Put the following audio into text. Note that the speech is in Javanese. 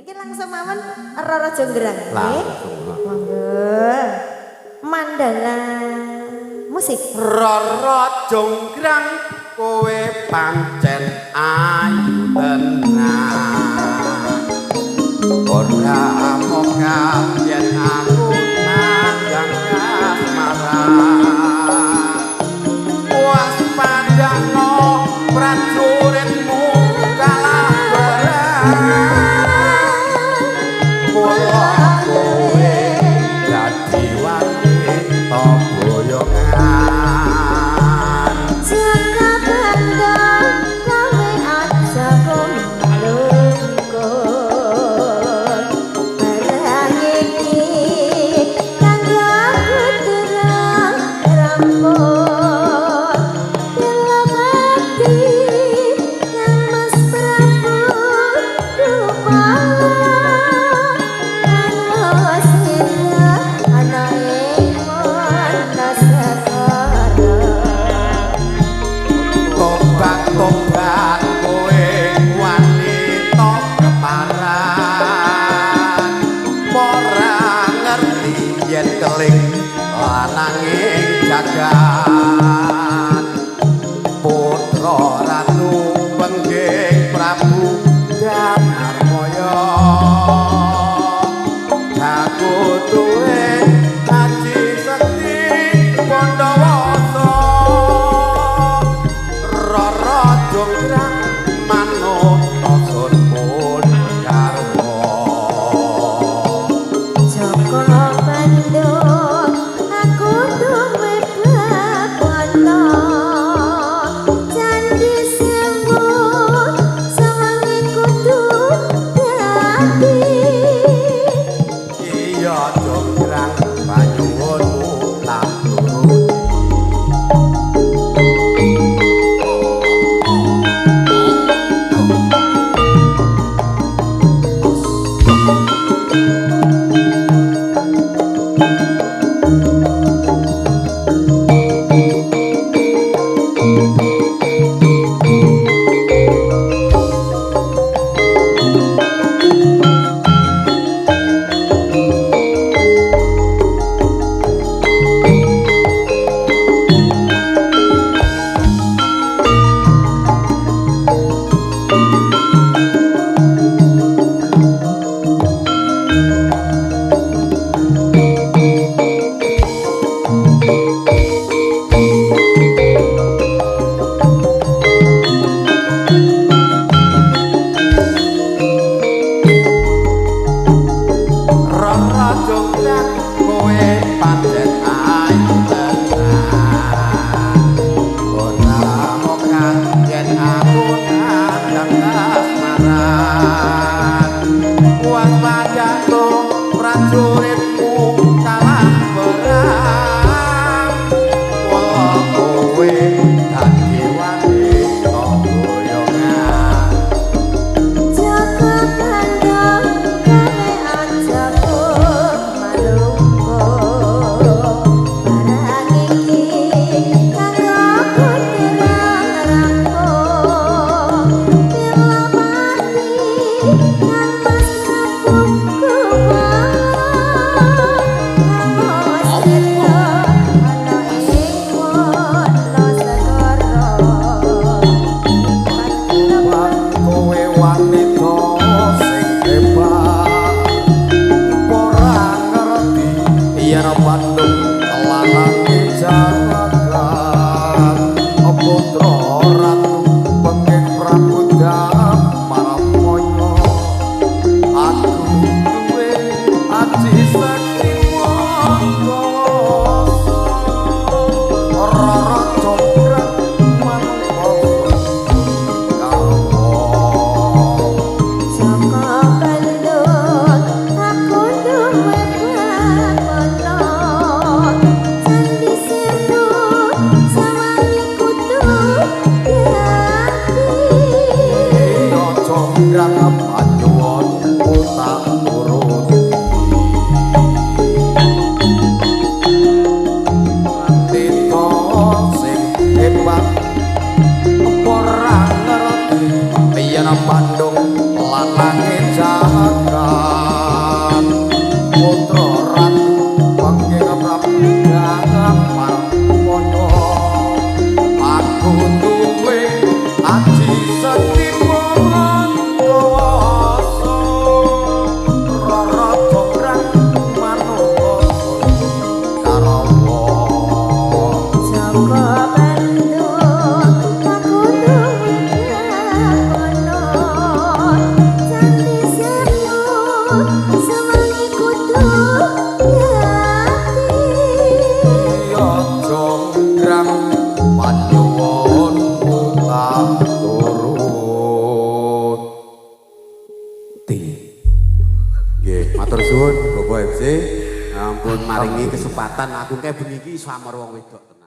Niki langsung mawon Roro Jonggrang nggih. Langsung. Monggo. Mandala musik. Roro Jonggrang kowe pancen ayu tenan. Ora moga yen aku nandang kasmaran. Waspadano prajuritmu kalah perang. Mula kowe dadi wanita boyongan. Jaka Bandha kowe aja kumlungkur. Barang iki kanggo aku durung rampung. Pilapati Kang Mas Prabu Rupala kang sira ana ing Wanasakara. Tobat-tobat kowe wanita keparan. Ora ngerti yen keling lananging jagat. Putra Ratu Pengging Prabu Damarmaya. Aku duwe aji sekti Pandawasa. Roro Jonggrang manut sun pun garwa. Jaka Bandha aku duwe bawana. Candhi Sewu sawange kudu dadi. Iya Jonggrang panyuwunmu tak turuti. Roro Jonggrang kowe pancen ayu tenan. Ora mokan yen aku nandang kasmaran. Waspadano prajuritmu kalah perang. Mula kowe dadi wanita boyongan. Jaka Bandha kowe aja malungkur. Barang iki kanggo aku durung rampung. Pilapati Kang Mas Prabu Kumala kang sira ana ing Wanasakara. Kowe wanita sing hebat. Ora ngerti yen Bandung lanange jagat. Putra Ratu Pengging Prabu Damarmaya. Aku duwe aji sekti Pandawasa. Roro Jonggrang manungsa garwa. Jaka Bandha aku duwe bawana. Candhi Sewu sawange kudu dadi. Iya Jonggrang panyuwunmu tak turuti. Wanita sing hebat ora ngerti yen Bandung lanange jagat. Kesempatan aku kae bengi iki iso amar wong wedok.